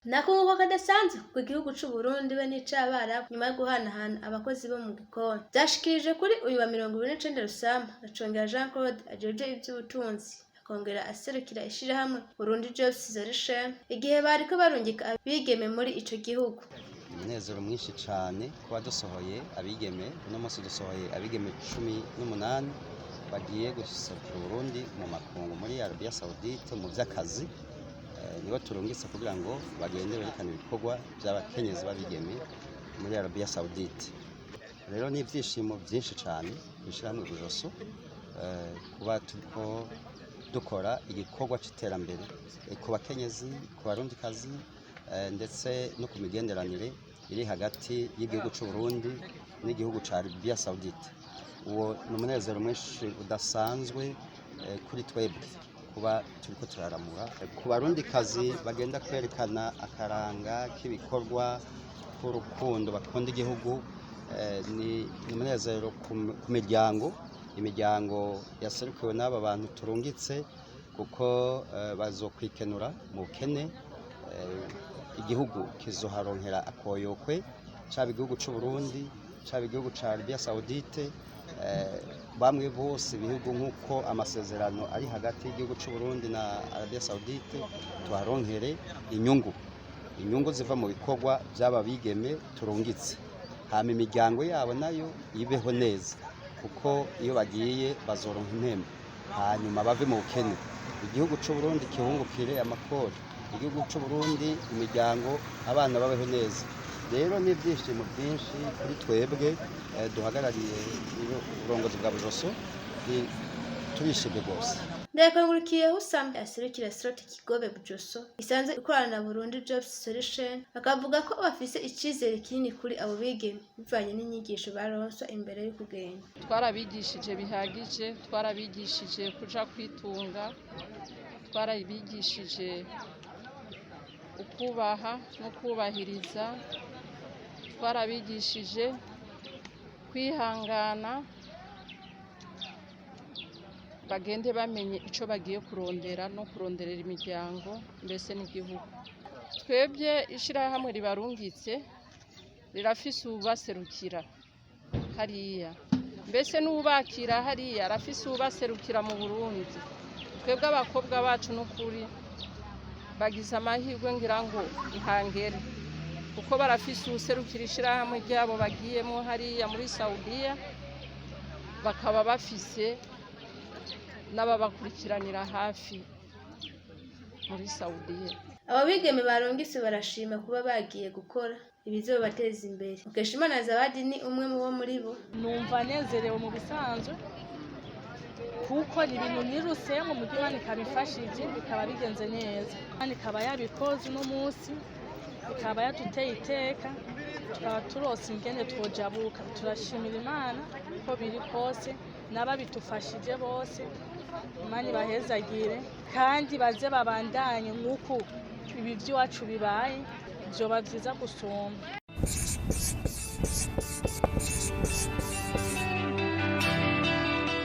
Nakunguko kadasanzwe ku gihugu c'u Burundi be n'icabarabu nyuma yo guhanahana abakozi bo mu gikoni. Vyashikirijwe kuri uyu wa 29 Rusama na Congera Jean Claude ajejwe ivy'ubutunzi, akongera aserukira ishirahamwe Burundi Jobs Solution, igihe bariko barungika abigeme muri ico gihugu. Umunezero mwinshi cane kuba dusohoye abigeme. Uno munsi dusohoye abigeme 18 bagiye guserukira Uburundi mu makungu muri Arabia Saudite mu vy'akazi. Nibo turungitse kugira ngo bagende berekane ibikorwa vy'abakenyezi b'abigeme muri Arabia Saudite. Rero ni ivyishimo vyinshi cane kw'ishirahamwe Bujoso kuba turiko dukora igikorwa c'iterambere ku bakenyezi, ku barundikazi, ndetse no ku migenderanire iri hagati y'igihugu c'u Burundi n'igihugu ca Arabia Saudite. Uwo ni umunezero mwinshi udasanzwe kuri twebwe kuba turiko turaramura ku barundikazi bagenda kwerekana akaranga k'ibikorwa k'urukundo bakunda igihugu. Ni umunezero ku miryango, imiryango yaserukiwe n'aba bantu turungitse, kuko bazokwikenura mu bukene. Igihugu kizoharonkera akoyokwe, caba igihugu c'u Burundi, caba igihugu ca Arabia Saudite, bamwe bose ibihugu, nk'uko amasezerano ari hagati y'igihugu c'u Burundi na Arabia Saudite, tuharonkere inyungu, inyungu ziva mu bikorwa by'aba bigeme turungitse, hama imiryango yabo nayo ibeho neza, kuko iyo bagiye bazoronka impembo, hanyuma bave mu bukene, igihugu c'u Burundi kihungukire amakori, igihugu c'u Burundi, imiryango, abana babeho neza. Rero ni ibyishimo byinshi kuri twebwe duhagarariye uburongozi bwa Bujoso, turishimye rwose. Ndayakangurukiye Husam aserukira Slot Kigobe Bujoso isanzwe ikorana na Burundi Jobs Solution, akavuga ko bafise icizere kinini kuri abo bigeme bivanye n'inyigisho baronswa imbere yo kugenda. Twarabigishije bihagije, twarabigishije kuja kwitunga, twarabigishije ukubaha no kubahiriza, twarabigishije kwihangana, bagende bamenye icyo bagiye kurondera no kuronderera imiryango mbese n'igihugu. Twebwe ishyirahamwe ribarungitse rirafise uwubaserukira hariya, mbese n'uwubakira hariya arafise uwubaserukira mu Burundi. Twebwe abakobwa bacu n'ukuri bagize amahirwe, ngira ngo ntangere, kuko barafise uwuserukira ishyirahamwe ryabo bagiyemo hariya muri Saudiya, bakaba bafise n'ababakurikiranira hafi muri Saudiya. Abo bigeme barungitse barashima kuba bagiye gukora ibizobateza imbere. Mukeshimana Zawadi ni umwe mu bo muri bo. Numva nezerewe mu bisanzwe, kuko ni ibintu nirusemo mu Imana ikaba ifashije, bikaba bigenze neza. Imana ikaba yabikoze uno munsi, ikaba yaduteye iteka, tukaba turose ingene twojabuka. Turashimira Imana ko biri kose, n'ababitufashije bose Imana ibahezagire, kandi baze babandanye nk'uku ibi by'iwacu bibaye, vyoba vyiza gusumba.